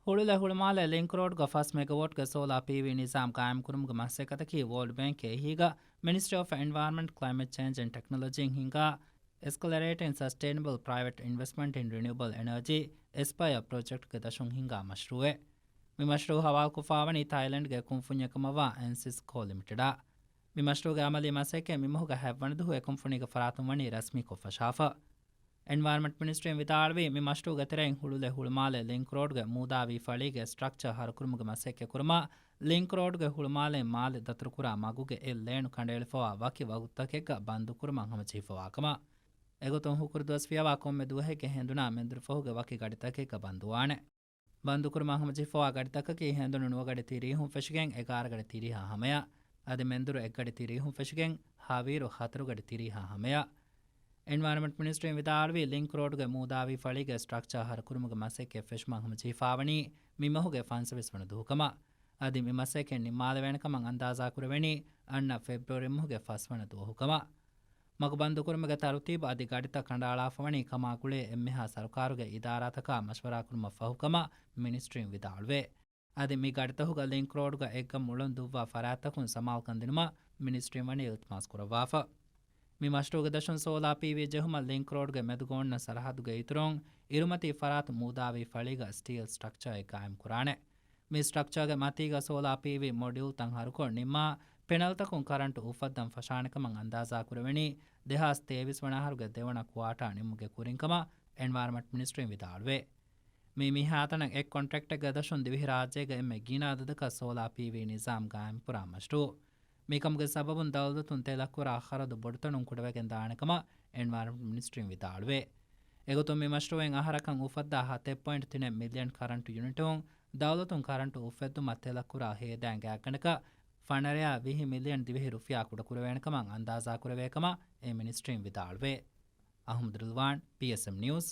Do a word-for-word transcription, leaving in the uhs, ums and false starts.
ހުޅުލެ ހުޅުމާލެ ލިންކް ރޯޑްގަ ފަސް މެގަވޮޓްގެ ސޯލާ ޕީވީ ނިޒާމް ގާއިމްކުރުމުގެ މަސައްކަތަކީ ވޯލްޑް ބޭންކް އެހީގަ މިނިސްޓްރީ އޮފް އެންވަޔަރންމަންޓް، ކްލައިމެޓް ޗޭންޖް އެންޑް ޓެކްނޮލޮޖީން ހިންގާ އެސްކެލަރޭޓިން ސަސްޓެއިނަބަލް ޕްރައިވެޓް އިންވެސްޓްމަންޓް އިން ރިނިއުއަބަލް އެނަރޖީ، އެސްޕަޔަރ ޕްރޮޖެކްޓްގެ ދަށުން ހިންގާ މަޝްރޫއެއް. މި މަޝްރޫއު ހަވާލުކޮށްފާވަނީ ތައިލެންޑްގެ ކުންފުންޏެއް ކަމަށްވާ އެންސިސްކޯ ލިމިޓެޑާ. މި މަޝްރޫއުގެ އަމަލީ މަސައްކަތް މި މަހުގެ ހަތްވަނަ ދުވަހު އެ ކުންފުނީގެ ފަރާތުން ވަނީ ރަސްމީކޮށް ފަށާފަ. އެންވަޔަރަންމަންޓް މިނިސްޓްރީން ވިދާޅުވީ، މި މަޝްރޫއުގެ ތެރެއިން ހުޅުލެ ހުޅުމާލެ ލިންކް ރޯޑްގެ މޫދާވީ ފަޅީގެ ސްޓްރަކްޗަރ ހަރުކުރުމުގެ މަސައްކަތް ކުރުމަށް، ލިންކް ރޯޑްގެ ހުޅުމާލެ މާލެ ދަތުރުކުރާ މަގުގެ އެއް ލޭނު ކަނޑައެޅިފަވާ ވަކި ވަގުތުތަކެއްގަ ބަންދުކުރުމަށް ހަމަޖެހިފަވާކަމަށް. އެގޮތުން ހުކުރު ދުވަސް ފިޔަވާ ކޮންމެ ދުވަހެއްގެ ހެނދުނާ މެންދުރުފަހުގެ ވަކި ގަޑިތަކެއްގަ ބަންދުވާނެ. ބަންދުކުރުމަށް ހަމަޖެހިފަވާ ގަޑިތަކަކީ ހެނދުނު ނުވަ ގަޑި ތިރީހުން ފެށިގެން އެގާރަ ގަޑި ތިރީހާ ހަމަޔަށް، އަދި މެންދުރު އެއްގަޑި ތިރީހުން ފެށިގެން ހަވީރު ހަތަރު ގަޑި ތިރީހާ ހަމަޔަށް. އެންވަޔަރަންމަންޓް މިނިސްޓްރީން ވިދާޅުވީ، ލިންކް ރޯޑްގެ މޫދާވީ ފަޅީގެ ސްޓްރަކްޗާ ހަރުކުރުމުގެ މަސައްކަތް ފެށުމަށް ހަމަޖެހިފާވަނީ މި މަހުގެ ފަންސަވީސް ވަނަ ދުވަހު ކަމަށް. އަދި މި މަސައްކަތް ނިންމާލެވޭނެ ކަމަށް އަންދާޒާކުރެވެނީ އަންނަ ފެބްރުއަރީ މަހުގެ ފަސް ވަނަ ދުވަހު ކަމަށް. މަގު ބަންދުކުރުމުގެ ތަރުތީބު އަދި ގަޑިތައް ކަނޑައަޅާފަވަނީ ކަމާ ގުޅޭ އެންމެހާ ސަރުކާރުގެ އިދާރާތަކާ މަޝްވަރާކުރުމަށް ފަހުކަމަށް މިނިސްޓްރީން ވިދާޅުވޭ. އަދި މި ގަޑިތަކުގަ ލިންކް ރޯޑުގަ އެއްގަ މުޅުން ދުއްވާ ފަރާތްތަކުން ސަމާލުކަން ދިނުމަށް މިނިސްޓްރީން ވަނީ އިލްތިމާސް ކުރައްވާފަ. މި މަޝްރޫގެ ދަށުން ސޯލާ ޕީވީ ޖެހުމަށް ލިންކް ރޯޑްގެ މެދުގަ އޮންނަ ސަރަހައްދުގެ އިތުރުން އިރުމަތީ ފަރާތު މޫދާވީ ފަޅީގަ ސްޓީލް ސްޓްރަކްޗާއެއް ގާއިމް ކުރާނެ. މި ސްޓްރަކްޗާގެ މަތީގަ ސޯލާ ޕީވީ މޮޑިއުލްތައް ހަރުކޮށް ނިންމާ، ޕެނަލްތަކުން ކަރަންޓު އުފައްދަން ފަށާނެކަމަށް އަންދާޒާކުރެވެނީ، ދެހާސް ތޭވީސް ވަނަ އަހަރުގެ ދެވަނަ ކުއާޓާ ނިމުމުގެ ކުރިން ކަމަށް އެންވަޔަރަންމަންޓް މިނިސްޓްރީން ވިދާޅުވޭ. މި މިހާތަނަށް އެއް ކޮންޓްރެކްޓެއްގެ ދަށުން ދިވެހިރާއްޖޭގަ އެންމެ ގިނަ އަދަދަކަށް ސޯލާ ޕީވީ ނިޒާމް ގާއިމްކުރާ މަޝްރޫއު. މިކަމުގެ ސަބަބުން ދައުލަތުން ތެލަށްކުރާ ޚަރަދު ބޮޑުތަނުން ކުޑަވެގެން ދާނެކަމަށް އެންވަޔަރަންމަންޓް މިނިސްޓްރީން ވިދާޅުވޭ. އެގޮތުން މި މަޝްރޫއެއް އަހަރަކަށް އުފައްދާ ހަތެއް ޕޮއިންޓް ތިނެއް މިލިއަން ކަރަންޓު ޔުނިޓުން ދައުލަތުން ކަރަންޓު އުފެއްދުމަށް ތެލަށްކުރާ ހޭދައިން ގާތްގަނޑަކަށް ފަނަރަޔާ ވިހި މިލިއަން ދިވެހި ރުފިޔާ ކުޑަކުރެވޭނެކަމަށް އަންދާޒާކުރެވޭކަމަށް އެ މިނިސްޓްރީން ވިދާޅުވޭ. އަހުމަދު ރިލްވާން، ޕީއެސްއެމް ނިއުސް.